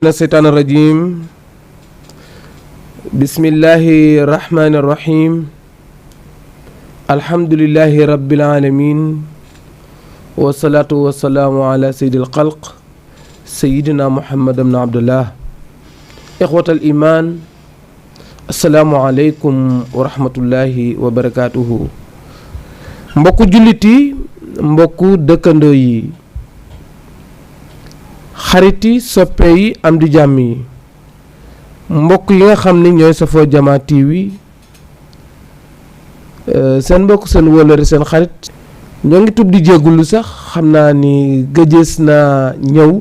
الشيطان الرجيم بسم الله الرحمن الرحيم الحمد لله رب العالمين والصلاة والسلام على سيد الخلق سيدنا محمد بن عبد الله إخوة الإيمان السلام عليكم ورحمة الله وبركاته mbokku jullit yi mbokku dëkkandoo yi xarit yi soppe yi am di jàmm yi mbokk yi nga xam ni ñooy safoo Jama TV seen mbokk seen wóllëre seen xarit ñoo ngi tub di jéggulu sax xam naa ni gëjës naa ñëw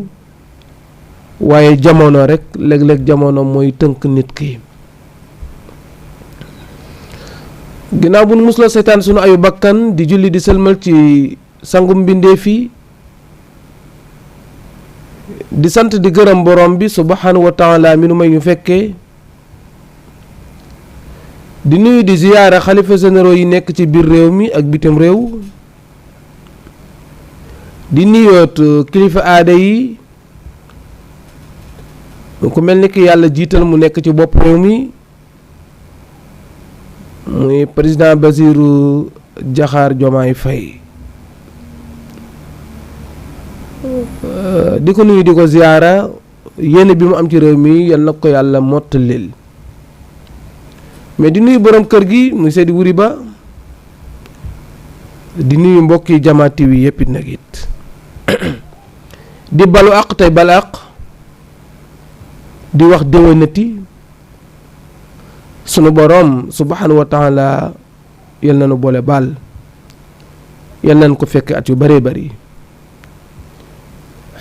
waaye jamono rek léeg-léeg jamono mooy tënk nit ki ginnaaw bu nu musloo seytaan sunu ayu bakkan di julli di sëlmal ci sangum mbindeef yi di sant di gërëm borom bi subhanahu wa taala mi nu may ñu fekkee di nuyu di ziyaara xalifa généraux yi nekk ci biir réew mi ak bitim réew di nuyoot kilifa aada yi ku mel ni ki yàlla jiital mu nekk ci bopp réew mi muy président Bassirou Diakhar Diomaye Faye di ko nuyu di ko ziyaara yéene bi mu am ci réew mi yal na ko yàlla mottalil mais di nuyu borom kër gi muy Seydi Wuri Ba di nuyu mbokki Jama TV yëpp it nag it di balu àq tey bal àq di wax déwénati sunu borom subhanahu wa taala yal na nu boole baal yal nañ ko fekk at yu bëree bëri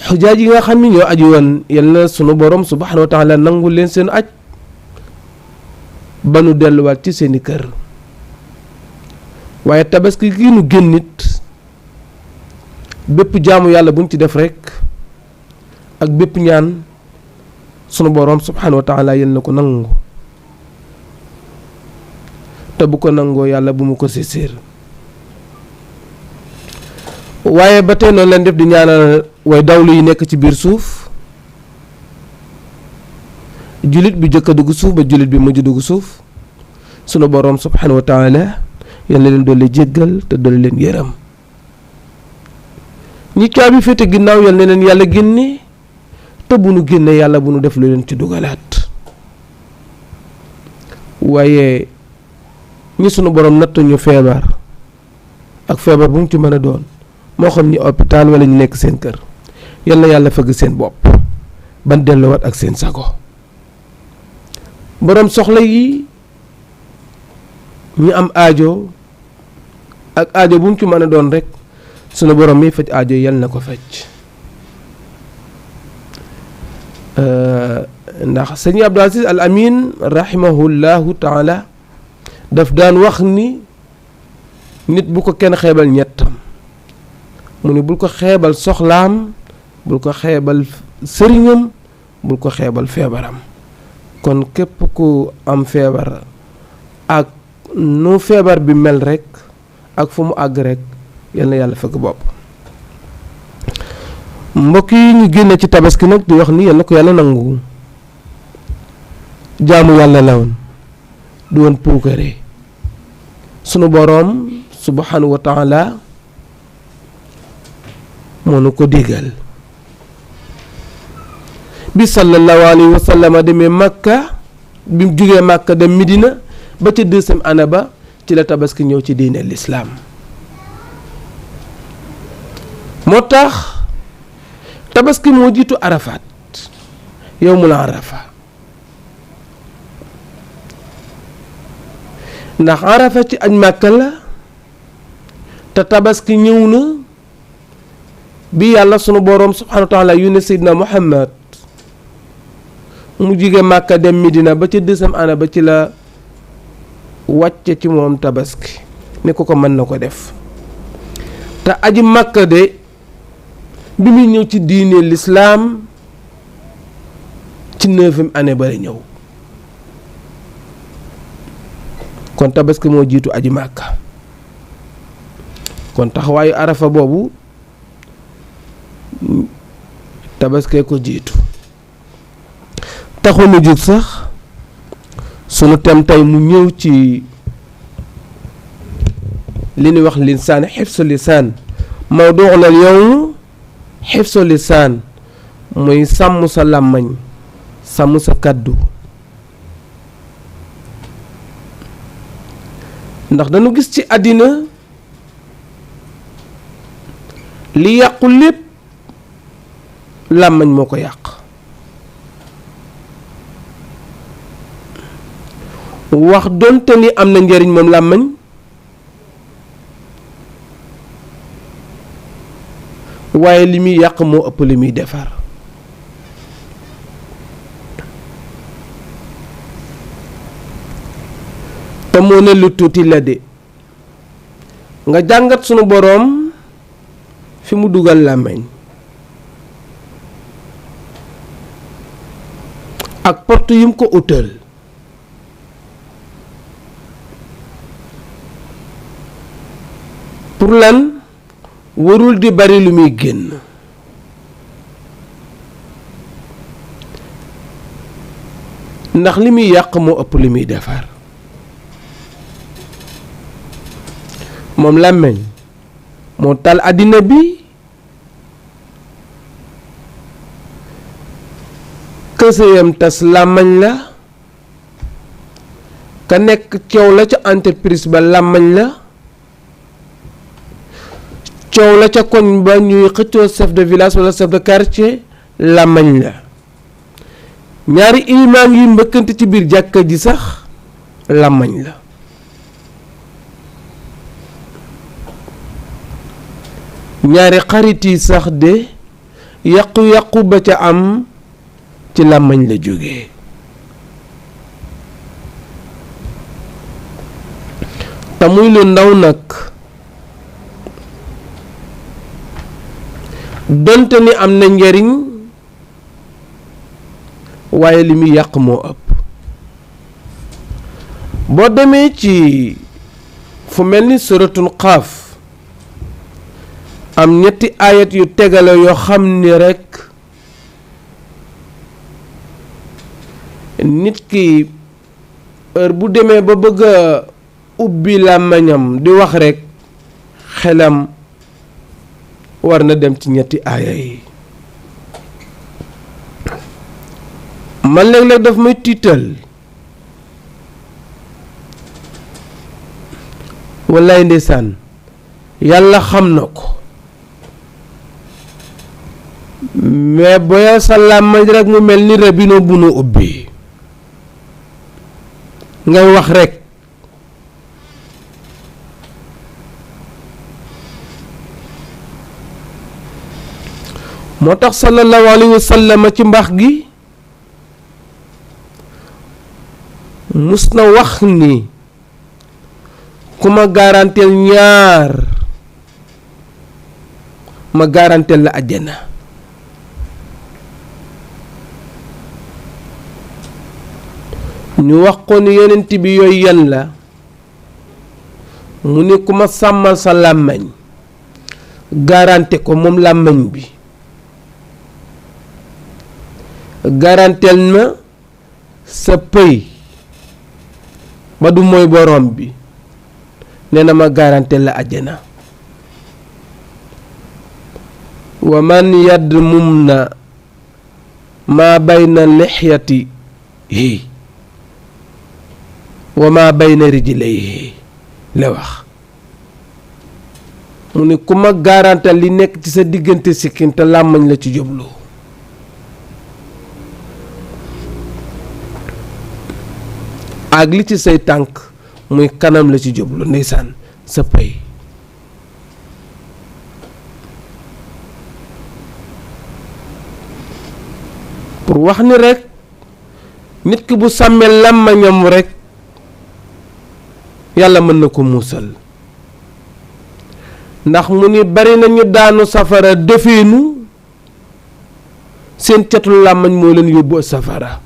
xujaaj yi nga xam ni ñoo aju woon yal na sunu borom subhanahu wa taala nangu leen seen aj ba nu delluwaat ci seeni kër waaye tabaski gi nu génnit bépp jaamu yàlla buñ ci def rek ak bépp ñaan sunu borom subhanahu wa taala yal na ko nangu te bu ko nangoo yàlla bu mu ko séeséer waaye ba tey noonu leen def di ñaanal way dawlu yi nekk ci biir suuf jullit bi jëkk a dugg suuf ba jullit bi mujj dugg suuf sunu boroom subhanahu wa taala yal na leen doole jéggal te doole leen yërëm ñi caabi féete ginnaaw yal na leen yàlla génne te bu nu génne yàlla bu nu def lu leen ci dugalaat waaye ñi sunu boroom nattu ñu feebar ak feebar bu mu ci mën a doon moo xam ñi hôpital wala ñu nekk seen kër yal na yàlla fëgg seen bopp ban delluwaat ak seen sago boroom soxla yi ñu am aajo ak aajo bu mu ci mën a doon rek sunu boroom mi faj aajo yal na ko faj ndax sëñ Abdou Aziz Al Amin rahimahullahu taala daf daan wax ni nit bu ko kenn xeebal ñettam mu ni bul ko xeebal soxlaam bul ko xeebal sëriñam bul ko xeebal feebaram kon képp ku am feebar ak nu feebar bi mel rek ak fu mu àgg rek yal na yàlla fekk bopp mbokk yi ñu génne ci tabaski nag di wax ni yal na ko yàlla nangu jaamu yàlla la woon du woon puukare sunu boroom subhanahu wa taala moo nu ko digal bi sallallahu alayhi wa sallam demee Makka bi mu jugee Makka dem Medina ba ca deuxième année ba ci la tabaski ñëw ci diine lislaam moo tax tabaski moo jiitu Arafat yawmul Arafa ndax Arafa ci aj Makka la te tabaski ñëw na bi yàlla sunu boroom subhanahu wa taala yónne Seydina Muhammad mu jige Makka dem Medina ba ca deuxième année ba ci la wàcce ci moom tabaski ni ko mën na ko def te aji Makka de bi muy ñëw ci diine lislaam ci 9e année ba la ñëw kon tabaski moo jiitu aji Makka kon taxawaayu Arafa boobu tabaskee ko jiitu taxoon a jóg sax sunu tem tey mu ñëw ci li ñuy wax lisaan xifsu lisaan mawduuna al yawm xifsu lisaan muy sàmm sa làmmañ sàmm sa kàddu ndax dañu gis ci àddina li yàqu lépp làmmañ moo ko yàq wax donte ni am na njariñ moom làmmañ waaye li muy yàq moo ëpp li muy defar te moo ne lu tuuti la de nga jàngat sunu boroom fi mu dugal làmmiñ ak porte yim ko utal pour lan warul di bari lu muy génn ndax li muy yàq moo ëpp li muy defar moom làmmiñ moo tal àddina bi këseyam tas làmmiñ la ka nekk coow la ca entreprise ba làmmiñ la coow la ca koñ ba ñuy xëccoo chef de village wala chef de quartier làmmiñ la ñaari imaam yi mbëkkante ci biir jàkka ji sax làmmiñ la ñaari xarit yi sax de yàqu-yàqu ba ca am ci làmmiñ la jógee te muy lu ndaw nag donte ni am na njariñ waaye li muy yàq moo ëpp boo demee ci fu mel ni suratul Qaaf am ñetti ayat yu tegale yoo xam ni rekk nit ki heure bu demee ba bëgg a ubbi làmmiñam di wax rekk xelam war na dem ci ñetti aaya yi man léeg-léeg daf may tiital wallaay ndeysaan yàlla xam na ko mais booya sa làmmiñ rekk mu mel ni robinet bu nu ubbi ngay wax rekk moo tax sallallahu alayhi wa sallam ci mbaax gi mus na wax ni ku ma garanteel ñaar ma garanteel la àjjana ñu wax ko ni yonent bi yooyu yan la mu ni ku ma sàmmal sa làmmiñ garanté ko moom làmmiñ bi garanteel na sa pëy ba du mooy borom bi nee na ma garanteel la àjjana wa man yadmum na maa bayna lixyatihi wa maa bayna rijlayhi la wax mu ne ku ma garanteel li nekk ci sa diggante sikkin te làmmiñ la ci jublu ak li ci say tànk muy kanam la ci jublu ndeysaan sa pay pour wax ni rekk nit ki bu sàmmee làmmiñam rekk yàlla mën na ko muusal ndax mu ni bari nañu daanu safara defeenu seen catul làmmiñ moo leen yóbbu safara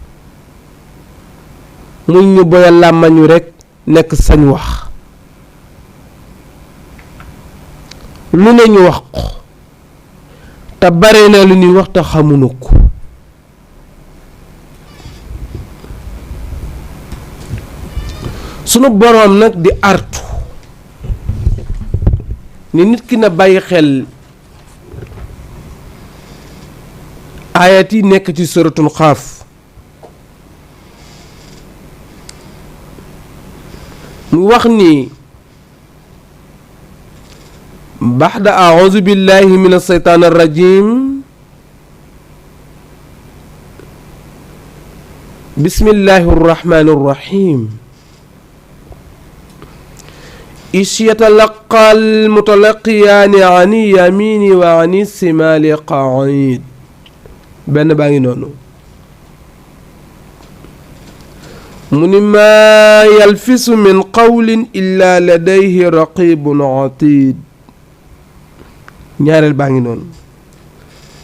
mu ñu boyal làmmiñu rekk nekk sañ wax lu ne ñu wax ko te bare na lu ñuy wax te xamuñu ko sunu boroom nag di artu ni nit ki na bàyyi xel ayat yi nekk ci suratul Xaaf mu wax ni baxda auzu billahi min alseytaan arrajim bismillahi arrahmani arrahim is yatalaqa almutalaqiyaani an yamini wa an simali qaid benn baa ngi noonu mu ni maa yalfisu min qawlin illa ladayhi raqibun atid ñaareel baa ngi noonu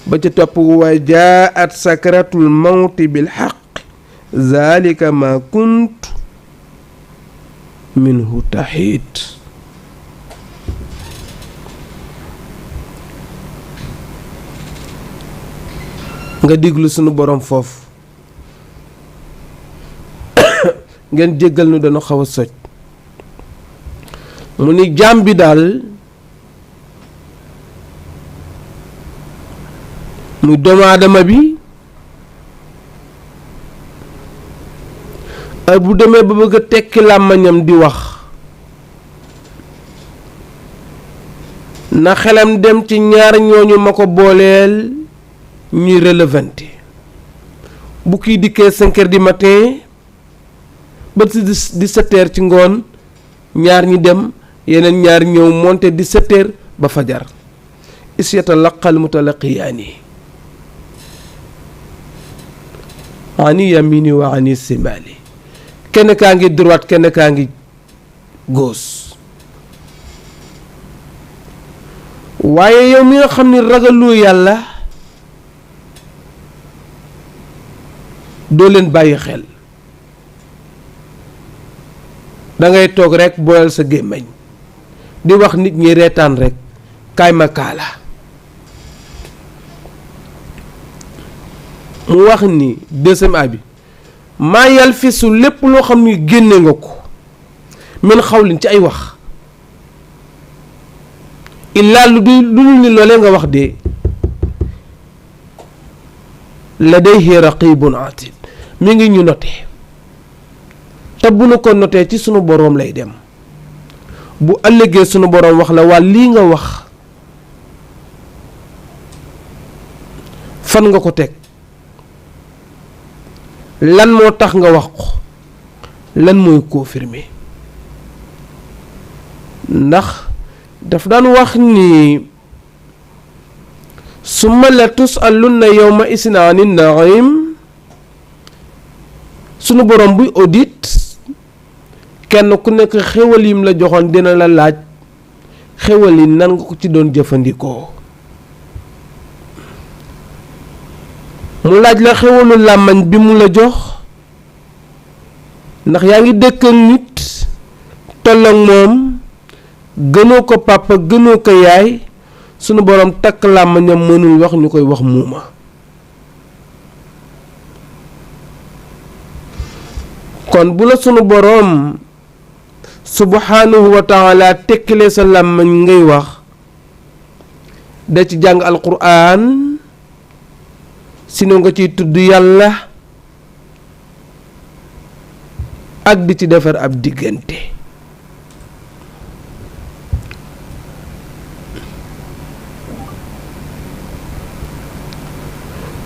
ba ca topp wa jaat sakratul mawti bil xaq zalika ma kunt minhu taxiit nga diglu sunu borom foofu ngeen jéggal nu dana xaw a soj mu ni jaam bi daal muy doomu aadama bi ay bu demee ba bëgg a tekki làmmañam di wax na xelam dem ci ñaar ñooñu ma ko booleel ñuy relevanté bu kii dikkee 5 heures du matin ba ci 17 heures ci ngoon ñaar ñi dem yeneen ñaar ñëw monte 17 heures ba fajar is yatalaqal mutalaqiyaani ani yamini wa ani simali kenn kaa ngi droite kenn kaa ngi gauche waaye yow mi nga xam ni ragalu yàlla doo leen bàyyi xel dangay toog rekk boyal sa gémmiñ di wax nit ñi reetaan rekk kaay ma kaala mu wax ni deuxième a bi maa yalfisu lépp loo xam ni génne nga ko min xawlin ci ay wax illaa lu ni loolee nga wax de ladayhi raqibun atid mi ngi ñu noté te bu nu ko noté ci sunu boroom lay dem bu ëllëgee sunu boroom wax la waa lii nga wax fan nga ko teg lan moo tax nga wax ko lan mooy confirmer ndax daf daan wax ni summa la tusalunna yawma isin anin naim sunu borom buy audit kenn ku nekk xéwal yim la joxoon dina la laaj xéwal yi nan nga ko ci doon jëfandikoo mu laaj la xéwalu làmmañ bi mu la jox ndax yaa ngi dëkk ak nit toll ak moom gënoo ko papa gënoo ko yaay sunu borom takk làmmañam mënul wax ñu koy wax muuma kon bu la sunu borom subhanahu wa taala tekkilee sa làmmañ ngay wax da ci jàng alquran sino nga ciy tudd yàlla ak di ci defar ab diggante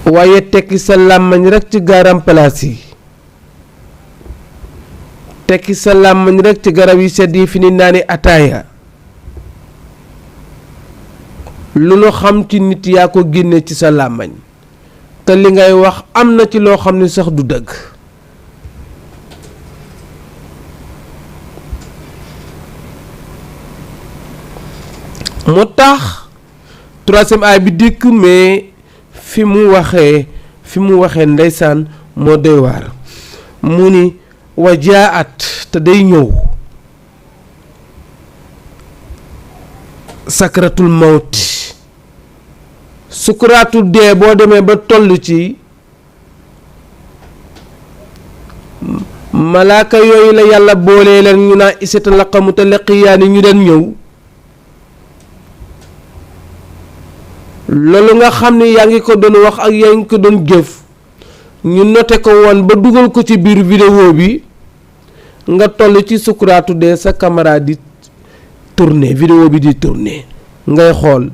waaye tekki sa làmmañ rekk ci garam place yi tekki sa làmmañ rekk ci garab yi sedd yi fi ni naani ataaya lu nu xam ci nit yaa ko génne ci sa làmmañ te li ngay wax am na ci loo xam ne sax du dëgg moo tax troisième aay bi dikk mais fi mu waxee ndeysaan moo doy waar mu ni wajaat te day ñëw sakratul mawti sukuraatul dee boo demee ba toll ci malaaka yooyu la yàlla boolee leen ñu naa isata laqa mutalaqiyaani ñu den ñëw loolu nga xam ne yaa ngi ko doon wax ak yaa ngi ko doon jëf ñu noté ko woon ba dugal ko ci biir vidéo bi nga toll ci sukuraatu dee sa caméra di tourner vidéo bi di tourner ngay xool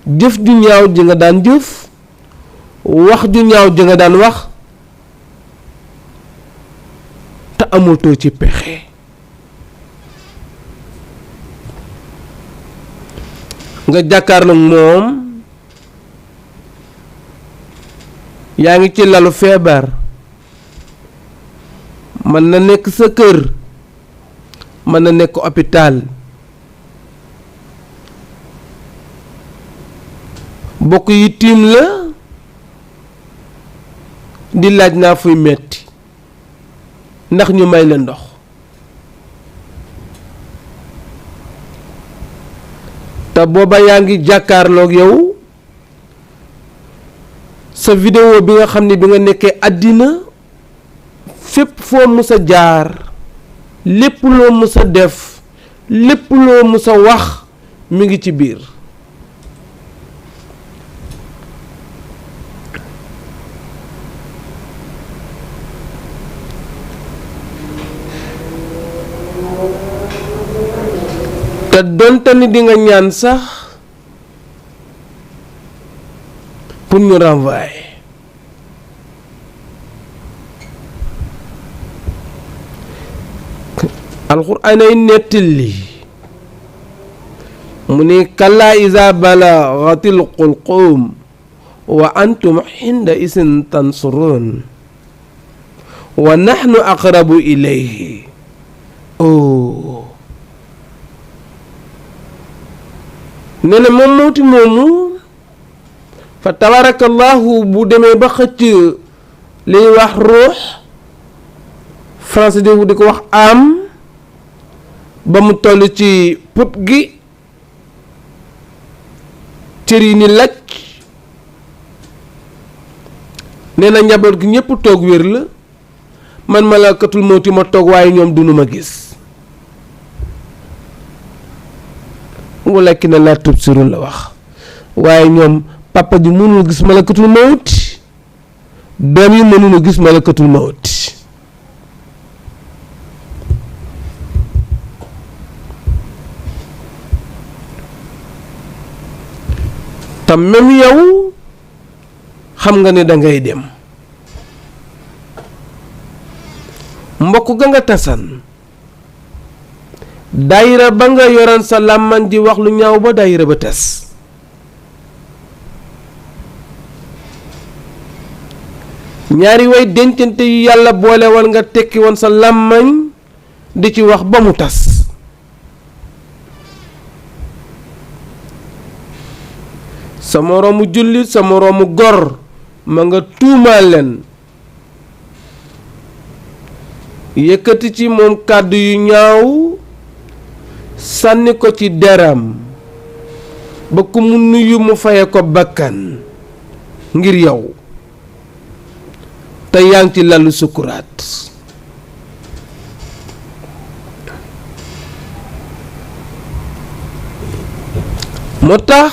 jëf ju ñaaw ji nga daan jëf wax ju ñaaw ji nga daan wax te amultoo ci pexe nga jàkkaarloo moom yaa ngi ci lalu feebar mën na nekk sa kër mën na nekk hôpital bokk yi tiim la di laaj naa fuy metti ndax ñu may la ndox te booba yaa ngi jàkkaarloog yow sa vidéo bi nga xam ne bi nga nekkee àddina fépp foo mus a jaar lépp loo mus a def lépp loo mus a wax mi ngi ci biir te donte ni di nga ñaan sax pour ñu renvoyer alxuraan ay nettali mu ne kallaa izaa balagatil xulquum wa antum inda isin tansuruun wa naxnu aqrabu ilayhi nee na moom mawti moomu fa tabarakallahu bu demee ba xëcc liy wax ruux français di ko wax am ba mu toll ci put gi cër yi ni laj nee na njaboot gi ñépp toog wér la man malakatul mawti ma toog waaye ñoom dunu ma gis walakin laa tubsiruun la wax waaye ñoom papa ji mënul gis malakatul mawti doom yi mënul gis malakatul mawti te même yow xam nga ne dangay dem mbokk ga nga tasan daayira ba nga yoran sa làmman di wax lu ñaaw ba daayira ba tas ñaari way dencante yu yàlla boole woon nga tekki woon sa làmmañ di ci wax ba mu tas sa moroomu jullit sa moroomu gor ma nga tuumaal leen yëkkati ci moom kàddu yu ñaaw sànni ko ci deram ba ku mu nuyu mu faye ko bakkan ngir yow te yaa ngi ci lalu sukuraat moo tax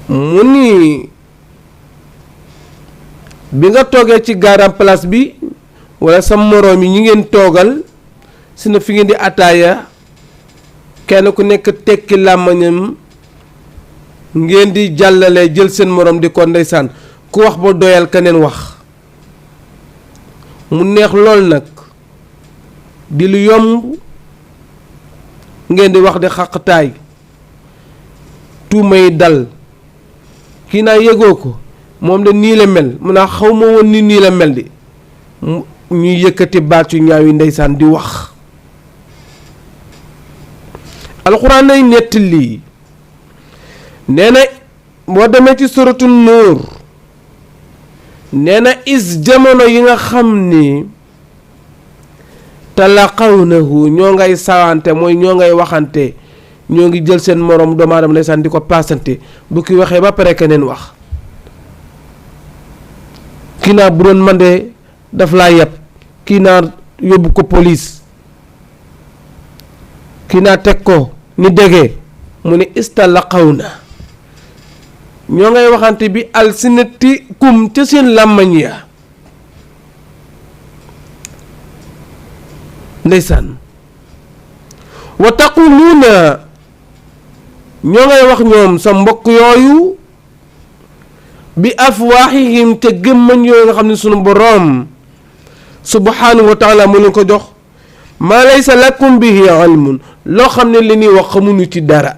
mu ni bi nga toogee ci garam place bi walla sa moroom yi ñi ngeen toogal si na fi ngeen di ataaya kenn ku nekk tekki làmmañam ngeen di jàllale jël seen moroom di ko ndeysaan ku wax ba doyal keneen wax mu neex lool nag di lu yomb ngeen di wax di xaqtaay tuuma yi dal kii naa yëgoo ko moom de nii la mel mun naa xaw ma woon ni nii la mel di ñuy yëkkati baat yu ñaaw yi ndeysaan di wax alxuraan ay nettali nee na boo demee ci suratu nuur nee na is jamono yi nga xam ni talaqawnahu ñoo ngay sawante mooy ñoo ngay waxante ñoo ngi jël seen moroom doomu aadama ndeysaan di ko paasante bu ki waxee ba pare keneen wax kii naa bu doon man de daf laa yeb, kii naa yóbbu ko police, kii naa teg ko ni dégee, mu ne istalaqawna ñoo ngay waxante bi alsinatikum ca seen làmmañ ya ndeysaan wa taquluuna ñoo ngay wax ñoom sa mbokk yooyu bi afwaahihim te gémmañ yooyu nga xam ne sunu boroom subhaanahu wa taala mu leen ko jox maa laysa lakum bihi ilmun loo xam ne li ñuy wax xamuñu ci dara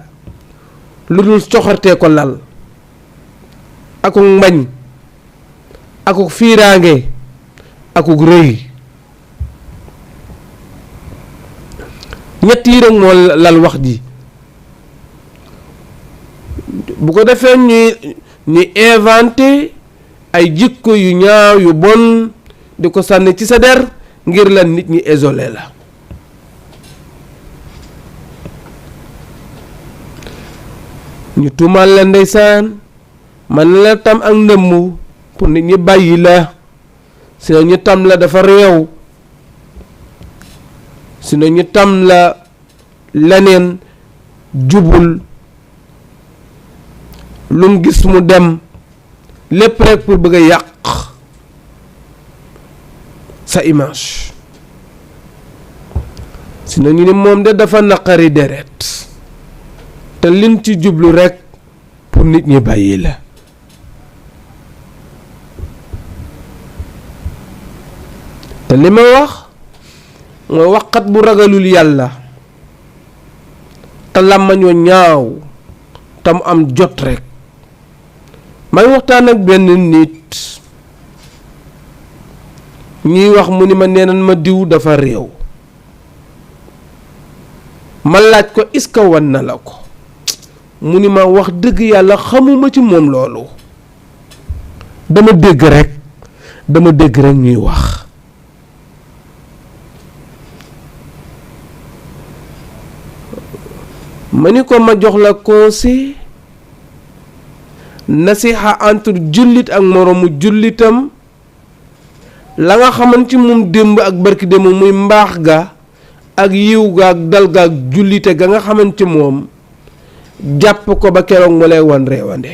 lu dul coxartee ko lal akuk mbañ akuk fiiraange akuk rëy ñett yi rek moo lal wax ji bu ko defee ñuy inventé ay jikko yu ñaaw yu bon di ko sànni ci sa der ngir lan nit ñi isolé la ñu tuumaal la ndeysaan man la tam ak ndëmm pour nit ñi bàyyi la sinon ñu tam la dafa réew sinon ñu tam la leneen jubul lum gis mu dem lépp rek pour bëgg a yàq sa image sinon ñu ni moom de dafa naqari deret te liñ ci jublu rek pour nit ñi bàyyi la te li ma wax mooy waxkat bu ragalul yàlla te làmmañoo ñaaw te mu am jot rek may waxtaan ak benn nit ñuy wax mu ni ma neenan ma diw dafa réew ma laaj ko est-ce que wan na la ko mu ni ma wax dëgg yàlla xamuma ci moom loolu dama dégg rek ñuy wax ma ni ko ma jox la conseil nasiha entre jullit ak moroomu jullitam la nga xaman ci moom démb ak barki démb muy mbaax ga ak yiw ga ak dal ga ak jullite ga nga xaman ci moom jàpp ko ba keroog mu lay wan reewande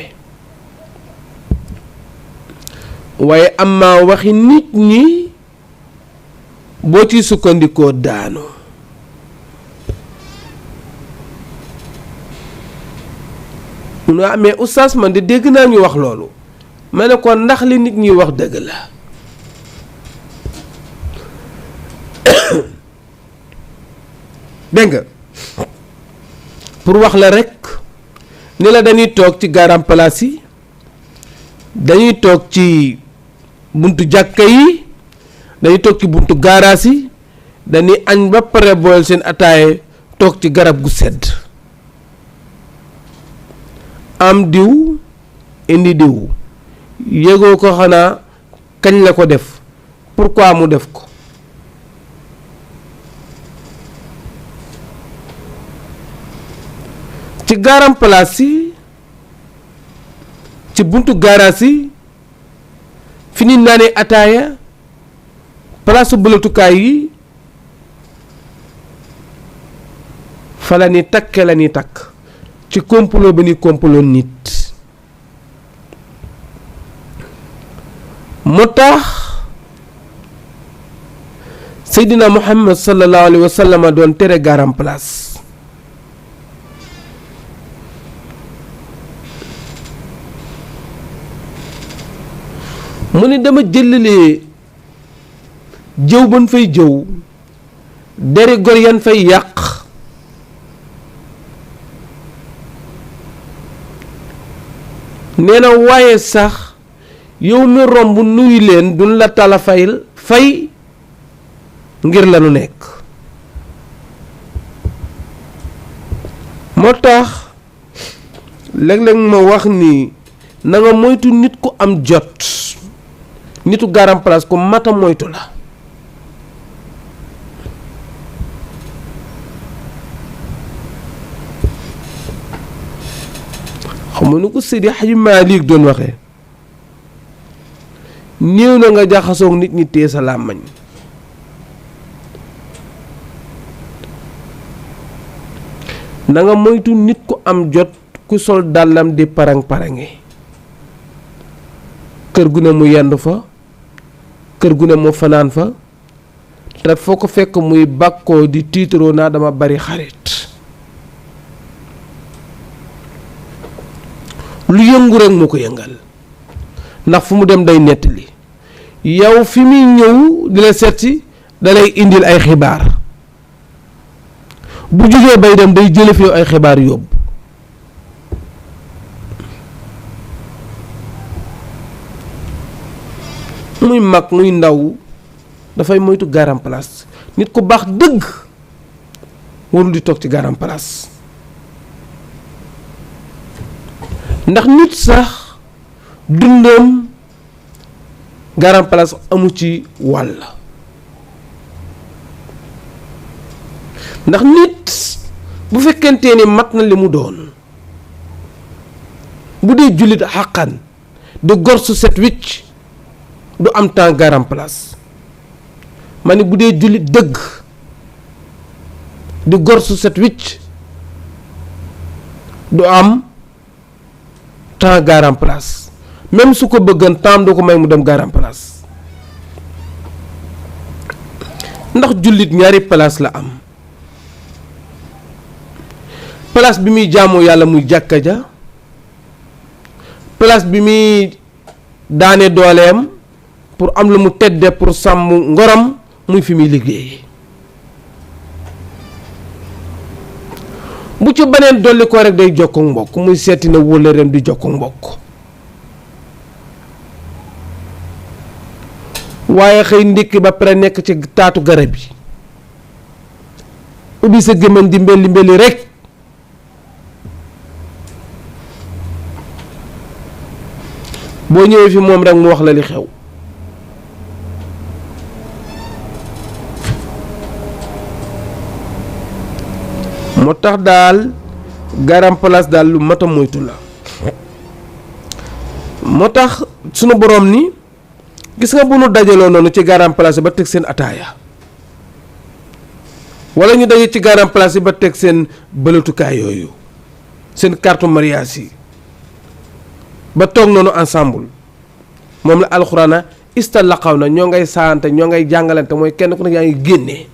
waaye am ma waxi nit ñi boo ci sukkandikoo daanu mu amee oustaz man de dégg naa ñu wax loolu ma ne ko ndax li nit ñi wax dëgg la dégg nga pour wax la rek ni la dañuy toog ci garam place yi dañuy toog ci buntu jàkka yi dañuy toog ci buntu gaaraas yi dañuy añ ba pare bool seen ataaye toog ci garab gu sedd am diw indi diw yëgoo ko xanaa kañ la ko def pourquoi mu def ko ci garam place yi ci buntu gaaraas yi fi ni naanee ataaya place bëlatukaay yi fa la ni takke la ni takk ci complot ba ni complot nit moo tax Seydina Muhammad sallallahu alayhi wa sallam doon tere garam place mu ne dama jëlalee jëw ban fay jëw deri gor yan fay yàq nee na waaye sax yow mi romb nuyu leen duñ la tala fay ngir lanu nekk moo tax léeg-léeg ma wax ni na nga moytu nit ku am jot nitu garam place ku mata moytu la xam nga nu ko Seydi Hadji Malick doon waxee néew na nga jaxasoog nit ñi téye sa làmmañ. na nga moytu nit ku am jot ku sol dàllam di parang-parange kër gu ne mu yendu fa kër gu ne mu fanaan fa te foo ko fekk muy bàkkoo di tiitaroo naa dama bari xarit. lu yëngu rek moo ko yëngal ndax fu mu dem day nettali yow fi muy ñëw di la seetsi da lay indil ay xibaar bu jógee bay dem day jële fi yow ay xibaar yóbbu. muy mag muy ndaw dafay moytu garam place nit ku baax dëgg warul di toog ci garam place ndax nit sax dundam garam place amu ci wàll ndax nit bu fekkente ni mat na li mu doon bu dee jullit xàqan di gor su set wicc du am temps garam place ma ni bu dee jullit dëgg di gor su set wicc du am temps garam place même su ko bëggan temps du ko may mu dem garam place ndax jullit ñaari place la am place bi muy jaamoo yàlla muy jàkka ja place bi muy daane dooleem pour am lu mu tedde pour sàmm ngoram muy fi muy liggéey bu ci beneen dolli ko rek day jokkoo mbokk muy seeti na wóllëreem di jokkoo mbokk waaye xëy ndékki ba pare nekk ci taatu garab yi ubbi sa gémmiñ di mbelli mbelli rek boo ñëwee fi moom rek mu wax la li xew moo tax daal garam place daal lu mat a moytu la moo tax sunu boroom ni gis nga bu nu dajaloo noonu ci garam place ba teg seen ataaya wala ñu daje ci garam place ba teg seen bëlatukaay yooyu seen carte mariage yi ba toog noonu ensemble moom la alxuraana istalaqaw na ñoo ngay saante ñoo ngay jàngalante mooy kenn ku ne yaa ngi génnee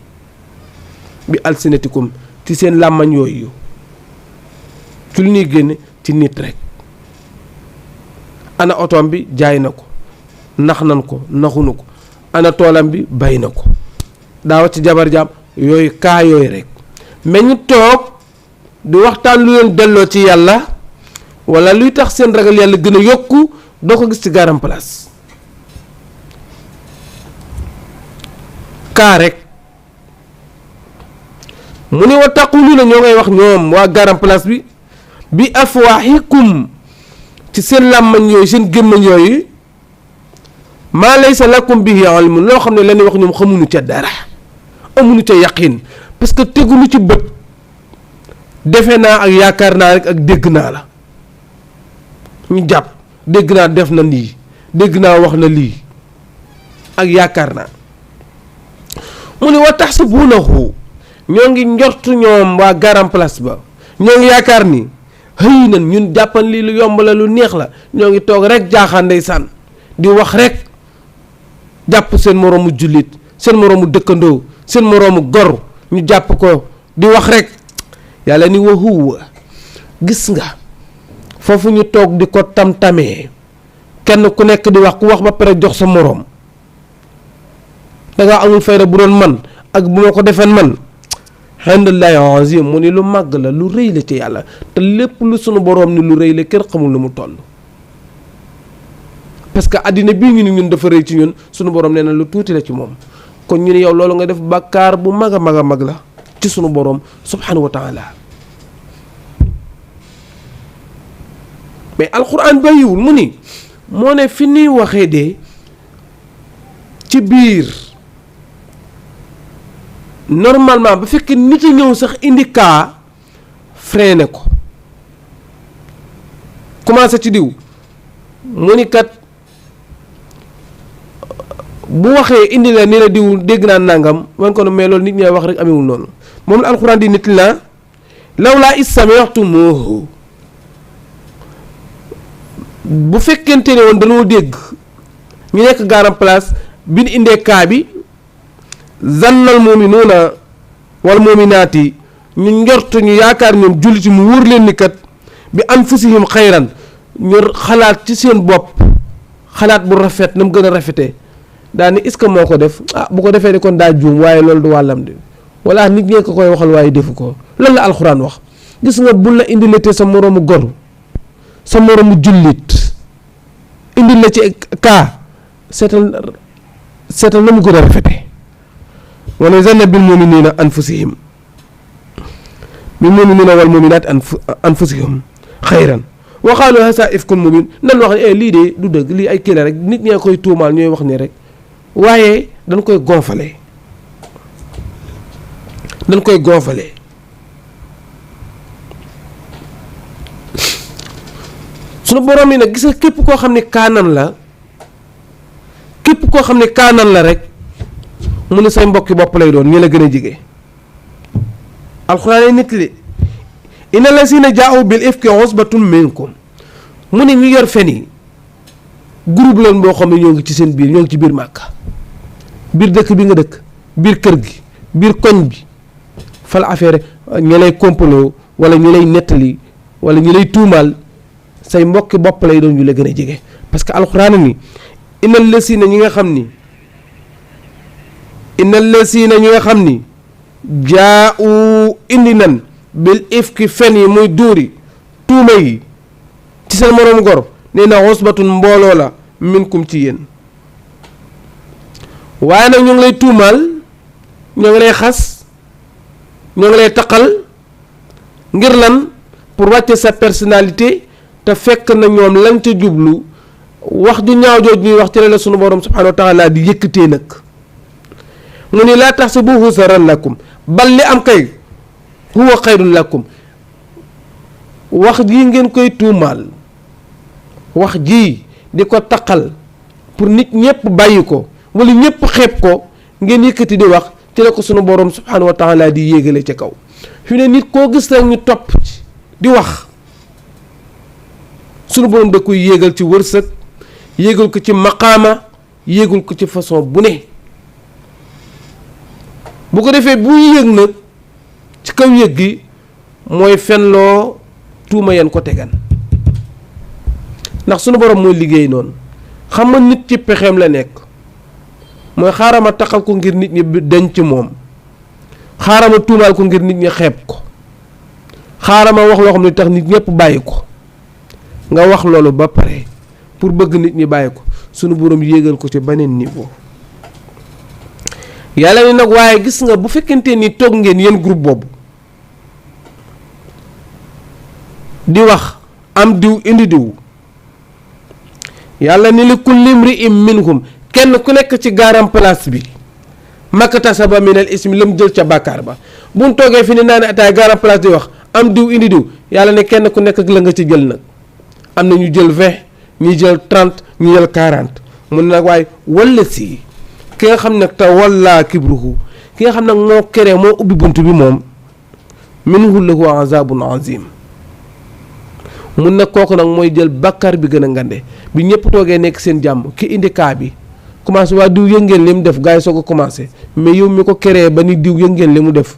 bi alsinatikum ci seen làmmañ yooyu ci lu ñuy génne ci nit rek ana otoom bi jaay na ko nax nan ko naxunu ko ana toolam bi bay na ko daawa ci jabar jaam yooyu kaa yooyu rek mais ñu toog di waxtaan lu leen delloo ci yàlla wala luy tax seen ragal yàlla gën a yokku doo ko gis ci garam place kaa rek mu ne wa taquluuna ñoo ngay wax ñoom waa garam place bi afwaahikum ci seen làmmañ yooyu seen gémmañ yooyu maa laysa lakum bihi ilmun loo xam ne la ñuy wax ñoom xamuñu ca dara amuñu ca yaqin parce que teguñu ci bët defe naa ak yaakaar naa rek ak dégg naa la ñu jàpp dégg naa def na lii dégg naa wax na lii ak yaakaar naa mu ne wa taxsabuunahu ñoo ngi njortu ñoom waa garam place ba ñoo ngi yaakaar ni xëy na ñun jàppan lii lu yomb la lu neex la ñoo ngi toog rek jaaxaan ndeysaan di wax rek jàpp seen moroomu jullit seen moroomu dëkkandoo seen moroomu gor ñu jàpp ko di wax rek yàlla ni wa huwa gis nga foofu ñu toog di ko tam-tamee kenn ku nekk di wax ku wax ba pare jox sa moroom dangaa amul fayda bu doon man ak bu ma ko defeen man alhamdulillahi azim mu ni lu màgg la lu rëy la ci yàlla te lépp lu sunu boroom ni lu rëy la kenn xamul lu mu toll parce que àddina bii ñu ni ñun dafa rëy ci ñun sunu boroom nee na lu tuuti la ci moom kon ñu ne yow loolu nga def bàkkaar bu mag a mag a mag la ci sunu boroom subhanahu wa taala mais alquran bàyyiwul mu ni moo ne fi ñuy waxee de ci biir normalement ba fekk nit a ñëw sax indi kaa freiné ko commencé ci diw mu ni kat bu waxee indi la ni la diw dégg naa nangam wan ko mais loolu nit ñi wax rek amewul noonu moom la alxuraan di nit la lawlaa is sami'tumuuhu bu fekkente ne woon dañoo dégg ñu nekk garam place bi ñu indee kaa bi zannal mu'minuuna wal mu'minaati ñu njort ñu yaakaar ñoom julliti mu wóor leen ni kat bi anfusihim xayran ñu xalaat ci seen bopp xalaat bu rafet na mu gën a rafetee daa ni est-ce que moo ko def bu ko defee de kon daa juum waaye loolu du wàllam de walla nit ñee ko koy waxal waaye defu ko loolu la alxuraan wax gis nga bul la indiletee sa moroomu gor sa moroomu jullit indil la ci kaa seetal na mu gën a rafetee wala zanna bil mu'minina anfusihim bil mu'minina wal mu'minat anfusihim xayran wa qaalu haza ifkun mubin nan wax ne lii de du dëgg lii ay kii la rek nit ñee koy tuumaal ñooy wax ni rek waaye dañ koy gonfale sunu borom yi nag gis nga képp koo xam ne kaanan la rek mu ne say mbokki bopp lay doon ñi la gën a jige alxuraan nit li inna lazina jaa'u bil ifki usbatun minkum mu ne ñu yor fen yi groupe lan boo xam ne ñoo ngi ci seen biir ñoo ngi ci biir Màkka biir dëkk bi nga dëkk biir kër gi biir koñ bi fal affaire ñi lay complot wala ñi lay nettali wala ñi lay tuumaal say mbokki bopp lay doon ñu la gën a jege parce que alxuraan ni inna lazina ñi nga xam ni jaa'u indi nan bil ifki fen yi muy duuri tuuma yi ci seen moroom gor nee na usbatun mbooloo la minkum ci yéen waaye nag ñoo ngi lay tuumaal ñoo ngi lay xas ñoo ngi lay taqal ngir lan pour wàcce sa personnalité te fekk na ñoom lañ ca jublu wax ju ñaaw jooj ñuy wax ci la sunu borom subhanahu wa taala di yëkkatee nag mu ni laa tahsabuhu sharran lakum bal li am kay huwa xayrun lakum wax jii ngeen koy tuumaal wax jii di ko taqal pour nit ñëpp bàyyi ko wala ñëpp xeeb ko ngeen yëkkati di wax ci la ko sunu borom subhanahu wa taala di yéegale ca kaw fi ne nit koo gis rek ñu topp ci di wax sunu borom da koy yéegal ci wërsëg yéegal ko ci maqaama yéegal ko ci façon bu ne bu ko defee bu yëg nag ci kaw yëg gi mooy fenloo tuuma yan ko tegan ndax sunu borom mooy liggéey noonu xam nga nit ci pexeem la nekk mooy xaaral ma taxal ko ngir nit ñi denc moom xaaral ma tuumaal ko ngir nit ñi xeeb ko xaaral ma wax loo xam ne tax nit ñëpp bàyyi ko nga wax loolu ba pare pour bëgg nit ñi bàyyi ko sunu borom yéegal ko ci beneen niveau yàlla ni nag waaye gis nga bu fekkente ni toog ngeen yéen groupe boobu di wax am diw indi diw yàlla ni li kulli imri'in minhum kenn ku nekk ci garam place bi maktasaba minal ismi lam jël ca bàkkaar ba buñ toogee fi ni naa ne ataay garam place di wax am diw indi diw yàlla ne kenn ku nekk ak la nga ci jël nag am na ñu jël 20 ñi jël 30 ñu jël 40 mun nag waaye walla si ki nga xam nag te walla kibruhu ki nga xam nag moo keree moo ubbi bunt bi moom minhu lahu azabun azim mun nag kooku nag mooy jël bàkkaar bi gën a ngande bi ñëpp toogee nekk seen jàmm ki indi kaa bi commencé waa diw yëngeen li mu def gars yi soo ko commencé mais yow mi ko keree ba ni diw yëngeen li mu def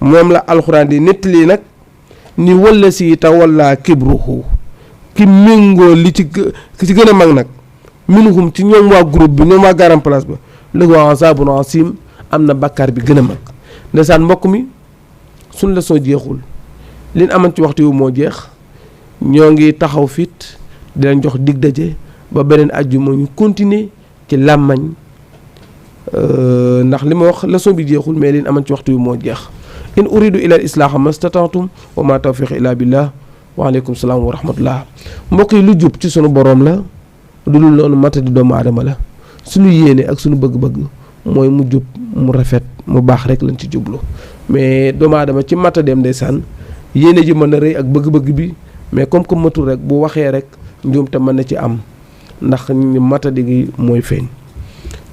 moom la alxuraan di nettali nag ni walla si te walla kibruhu ki méngoo li ci gën a mag nag minhum ci ñoom waa groupe bi ñoom waa garam place ba lahu azabun azim am na bàkkaar bi gën a mag ndeysaan mbokk mi suñ la soo jeexul liñ aman ci waxtu yu moo jeex ñoo ngi taxaw fit di leen jox dig daje ba beneen àjjuma ñu continuer ci làmmañ ndax li ma wax leçon bi jeexul mais liñ aman ci waxtu yu moo jeex in uridu ila al islaaha mastata'tum wa ma tawfiq illa billah waaleykum salaam wa rahmatullah mbokk yi lu jub ci sunu boroom la du lu noonu matadi doomu aadama la suñu yéene ak suñu bëgg-bëgg mooy mu jub mu rafet mu baax rek lañ ci jublu mais doomu aadama ci matadeem ndeysaan yéene ji mën na rëy ak bëgg-bëgg bi mais comme que matul rek bu waxee rek njuumte mën na ci am ndax matadi gi mooy feeñ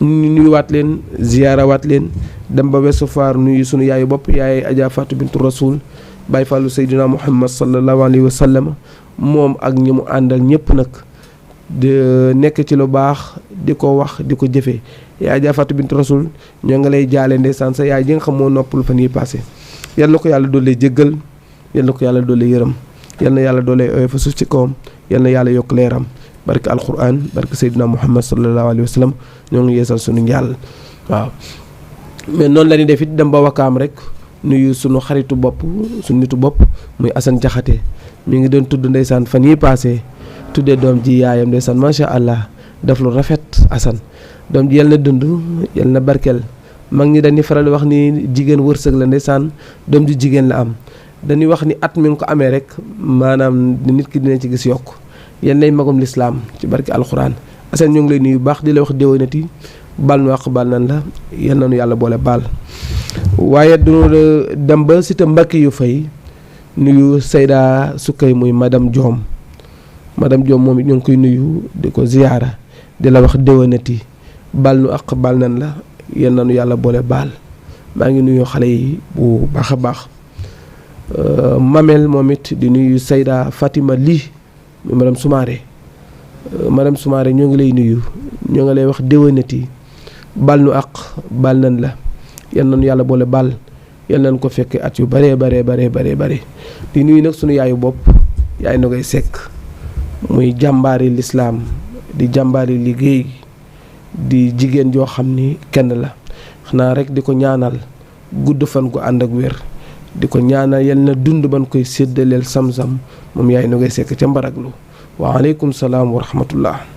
ñu nuyuwaat leen ziyaarawaat leen dem ba Ouest Foire nuyu sunu yaayu bopp yaay Adja Fatou Bintou Rasoul Baye Fallou Seydina Muhammad sallallahu alayhi wa sallam moom ak ñi mu àndal ñëpp nag di nekk ci lu baax di ko wax di ko jëfee yaay Adja Fatou Bintou Rasoul ñoo nga lay jaale ndeysaan sa yaay ji nga xam moo noppal fan yi passé yal na ko yàlla doole jéggal yal na ko yàlla doole yërëm yal na yàlla doole oyof fa suuf ci kawam yal na yàlla yokk leeram barke alquran barke Seydina Muhammad sallallahu alayhi wa sallam ñoo ngi yeesal sunu njàll waaw. mais noonu la ñuy def it dem ba Wakaam rek nuyu sunu xaritu bopp sunu nitu bopp muy Assane Diakhaté mi ngi doon tudd ndeysaan fan yi passé tuddee doom ji yaayam ndeysaan macha allah def lu rafet Assane doom ji yal na dund yal na barkeel mag ñi dañuy faral di wax ni jigéen wërsëg la ndeysaan doom ji jigéen la am dañuy wax ni at mi nga ko amee rek maanaam nit ki dina ci gis yokk yal nay magum lislaam ci barke alxuraan Assane ñu ngi lay nuyu bu baax di la wax déwénati baal nu àq baal nan la yal na nu yàlla boole baal. waaye du dem ba Cité Mbacke yu fay nuyu Seyda Sukkay muy madame Diom moom it ñu ngi koy nuyu di ko ziyaara di la wax déwénati baal nu àq baal nan la yal na nu yàlla boole baal maa ngi nuyu xale yi bu baax a baax. Mamel moom it di nuyu Seyda Fatima Ly muy madame Soumaré ñoo ngi lay nuyu ñoo ngi lay wax déwénati baal nu àq baal nan la yal nañu yàlla boole baal yal nañu ko fekkee at yu bare di nuyu nag sunu yaayu bopp yaay na koy sekk muy jàmbaari lislaam di jàmbaari liggéey di jigéen joo xam ni kenn la xanaa rek di ko ñaanal gudd fan ko ànd ak wér di ko ñaanal yal na dund ban koy séddaleel sam-sam moom yaay na koy sekk ca mbaraglu waaleykum salaam wa rahmatullah